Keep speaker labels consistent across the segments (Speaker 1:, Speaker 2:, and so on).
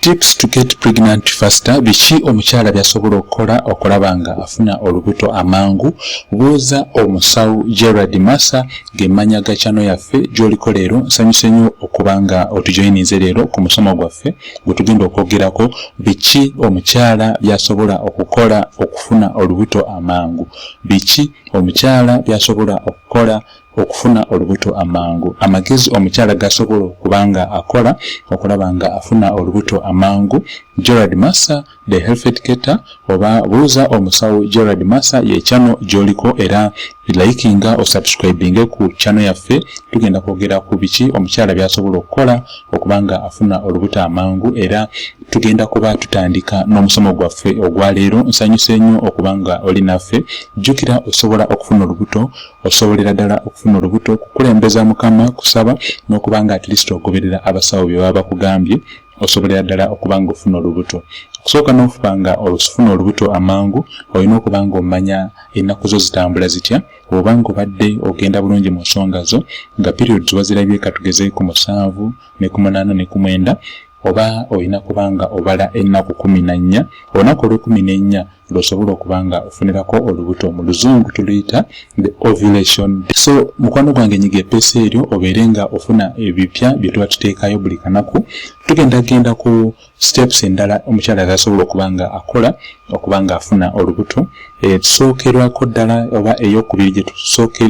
Speaker 1: Tips to get pregnant faster. Biki omukyala by'asobola okukola okulaba nga afuna olubuto amangu? Buuza omusawo Gerard Massa g'emmanya ga channel yaffe gy'oliko leero. Nsanyuse nnyo okuba nga otujoyininze leero ku musomo gwaffe gwe tugenda okwogerako biki omukyala by'asobola okukola okufuna olubuto amangu. Biki omukyala by'asobola okukola okufuna olubuto amangu? Amagezi omukyala gasobola okuba nga akola okulaba nga afuna olubuto amangu. Gerard Massa, the health educator, oba buuza omusawo Gerard Massa ye channel gy'oliko, era likinga osubscribinge ku channel yaffe. Tugenda kwogera ku biki omukyala by'asobola okukola okuba nga afuna olubuto amangu, era tugenda kuba tutandika n'omusomo gwaffe ogwaleero. Nsanyuse nnyo okuba nga oli naffe. Jjukira, osobola okufuna olubuto, osobolera ddala okufuna olubuto kukulembeza Mukama, kusaba n'okuba nga at least ogoberera abasawo bye baba bakugambye. Osobolera ddala okuba nga ofuna olubuto. Okusooka n'ofuba nga ofuna olubuto amangu, olina okuba nga omanya ennaku zo zitambula zitya. Oba nga obadde ogenda bulungi mu nsonga zo, nga periods wazirabye, katugeze ku 7 ne ku 8 ne ku 9, oba olina kuba nga obala ennaku 14, olunaku olwekumi n'ennya lw'osobola okuba nga ofunirako olubuto. Mu Luzungu tuluyita the ovulation. So mukwano gwange, nyiga epeesa eryo obeere nga ofuna ebipya bye tuba tuteekayo buli kanaku. Tugenda genda ku steps endala omukyala zasobola okuba nga akola okuba nga afuna olubuto. Tusookerwako ddala oba eyokubiri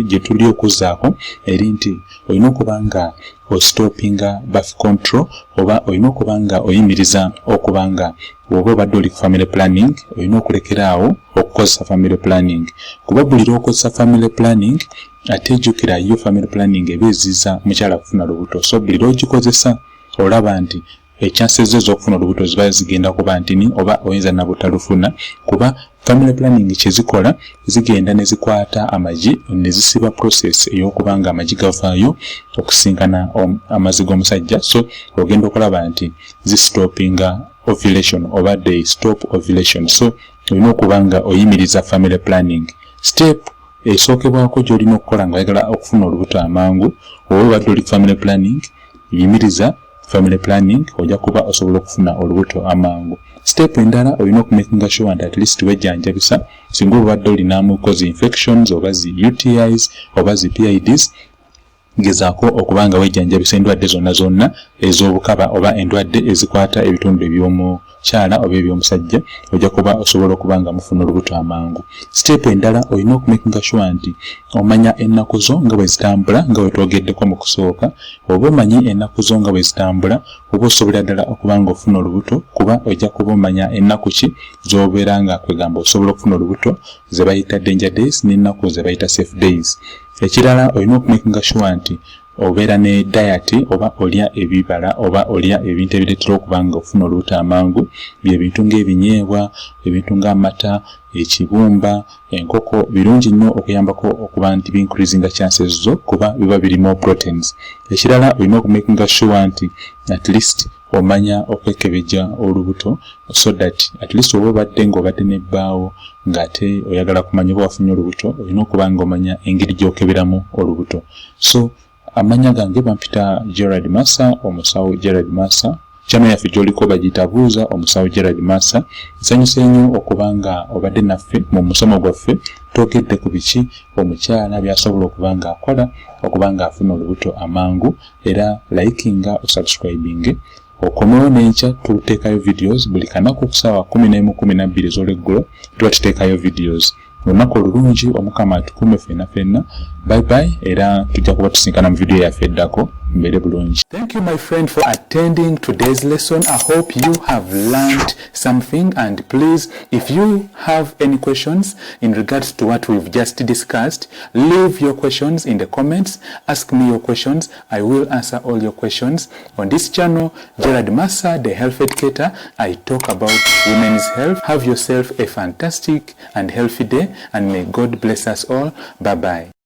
Speaker 1: gye tuli okuzzaako eri nti olina okuba nga ostopinga birth control, oba olina okuba nga oyimiriza okuba nga oba obadde oli ku family planning, olina okulekeraawo okukozesa family planning, kuba buli lwokozesa family planning, ate ejjukira yo family planning eba eziza mukyala kufuna lubuto. So buli lwogikozesa, olaba nti echances ez'okufuna olubuto ziba zigenda kuba ntini oba oyinza nabutalufuna, kuba family planning kyezikola, zigenda ne zikwata amagi ne zisiba process ey'okuba nga amagi gavaayo okusinkana amazzi g'omusajja. So ogenda okulaba nti zistopinga ovulation oba they stop ovulation. So olina okuba nga oyimiriza family planning. Step esookebwako gy'olina okukola nga oyagala okufuna olubuto amangu, oba obadde oli family planning, yimiriza family planning, ojja kuba osobola okufuna olubuto amangu. Step endala, olina okumakinga sure nti at least wejjanjabisa. Singa obadde olinamuko zi infections oba zi UTIs oba zi PIDs, gezaako okuba nga wejjanjabisa endwadde zonna zonna ez'obukaba oba endwadde ezikwata ebitundu ebyomukyala oba ebyomusajja, ojja kuba osobola okuba nga mufuna olubuto amangu. Step endala, olina okumakinga sure nti omanya ennaku zo nga bwe zitambula, nga bwe twogeddeko mu kusooka. Oba omanyi ennaku zo nga bwe zitambula, oba osobolera ddala okuba nga ofuna olubuto, kuba ojja kuba omanya ennaku ki z'obeera nga kwegamba osobola okufuna olubuto, ze bayita danger days, n'ennaku ze bayita safe days. Ekirala, olina okumakinga sure nti obeera ne diet, oba olya ebibala oba olya ebintu ebireetera okuba nga ofuna olubuto amangu. Byebintu ng'ebinyeebwa, ebintu ng'amata, ekibumba, enkoko, birungi nnyo okuyambako okuba nti biincreasinga chances zo, kuba biba birimu proteins. Ekirala, olina okumakinga sure nti at least omanya okwekebejja olubuto, so that at least oba obadde ng'obadde n'ebbaawo ng'ate oyagala kumanya oba wafunye olubuto, olina okuba nga omanya engeri gy'okeberamu olubuto. So amanya gange bampita Gerard Massa, omusawo Gerard Massa. Channel yaffe gy'oliko bagiyita Buuza Omusawo Gerard Massa. Nsanyuse nnyo okuba nga obadde naffe mu musomo gwaffe. Twogedde ku biki omukyala by'asobola okuba nga akola okuba nga afuna olubuto amangu. Era likinga, osubscribinge, okomewo n'enkya. Tuteekayo videos buli kanaku ku ssaawa 11, 12 ez'olweggulo tuba tuteekayo videos. Olunaku olulungi, Omukama atukuume ffenna ffenna. Bye bye, era tujja kuba tusinkana mu vidiyo yaffe eddako. Mbeere bulungi.
Speaker 2: Thank you, my friend, for attending today's lesson. I hope you have learned something, and please, if you have any questions in regards to what we've just discussed, leave your questions in the comments. Ask me your questions. I will answer all your questions. On this channel, Gerard Massa, the health educator, I talk about women's health. Have yourself a fantastic and healthy day, and may God bless us all. Bye bye.